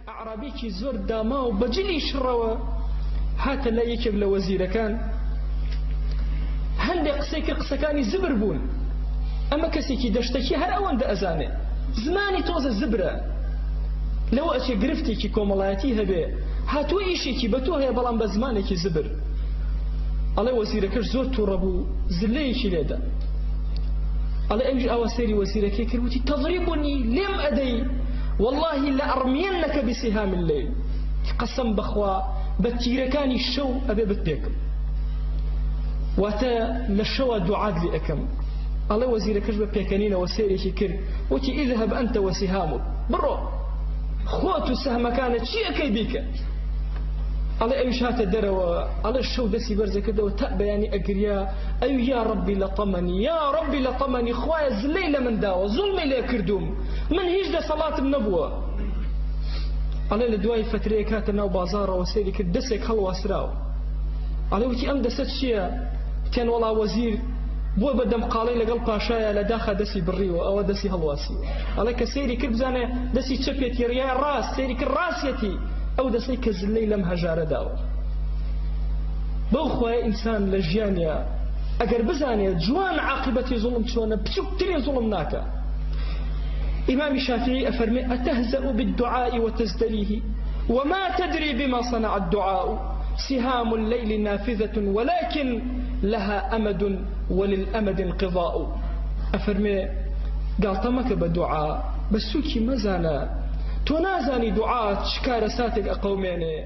ئەعرابێکی زۆر داماو بە جلی شڕەوە هاتە لای یەکێک لە وەزیرەکان هەندێک قسەی کرد قسەکانی زبر بوون ئەمە کەسێکی دەشتەکی هەر ئەوەندە ئەزانێ زمانی تۆزە زبرە لەوە ئەچێ گرفتێکی کۆمەڵایەتی هەبێ هاتووە ئیشێکی بە تۆ هەیە بەڵام بە زمانێکی زبر ئەڵێ وەزیرەکەش زۆر تووڕە بوو زلەیەکی لێدا ئەڵێ ئەویش ئاوا سەیری وەزیرەکەی کرد وتی تەضریبنی لێم ئەدەی واللهی لەئەڕمیەنەکە بسهام اللەیل قەسەم بەخوا بە تیرەکانی شەو ئەبێ بتپێکم واتە لە شەوە دوعات لێ ئەکەم ئەڵێ وەزیرەکەش بە پێکەنینەوە سەیرێکی کرد وتی اذهب انت وسهامك بڕۆ خۆت و سەهمەکانە چی ئەکەی بیکە ئەڵێ ئەویش هاتە دەرەوە ئەڵێ شەو دەستی بەرزەکردەوە تا بەیانی ئەگریا ئەو یا ڕەبی لەتەمەنی یا ڕەبی لەتەمەنی خوایە زلەی لە من داوە زوڵمی لێ کردوم من هیچ دەسەڵاتم نەبووە ئەڵێ لە دوای فترەیەک هاتە ناو بازاڕەوە سەیری کرد دەسێک هەڵواسراوە ئەڵێ وتی ئەم دەسە چییە تێن وەڵا وەزیر بووە بە دەمقاڵی لەگەڵ پاشایە لە داخا دەستی بڕیوە ئەوە دەستی هەڵواسیوە ئەڵێ کە سەیری کرد بزانێ دەستی چەپێتی ڕیا ڕاست سەیری کرد ڕاستیەتی ئەو دەسەی کە زلەی لەم هەژارە داوە بەو خوایە ئینسان لە ژیانیا ئەگەر بزانێ جوان عاقبەتی زوڵم چۆنە بچووکترین زوڵم ناکە ئیمامی شافعی ئەفەرمێ ئەتهزأ بالدعاء وتزدريه وما تدري بما صنع الدعاء سهام الليل نافذة ولكن لها أمد وللأمد انقضاء ئەفەرمێ گاڵتە مەکە بە دوعا بە سووکی مەزانە تۆ نازانی دوعا چ کارەساتێک ئەقەومێنێ.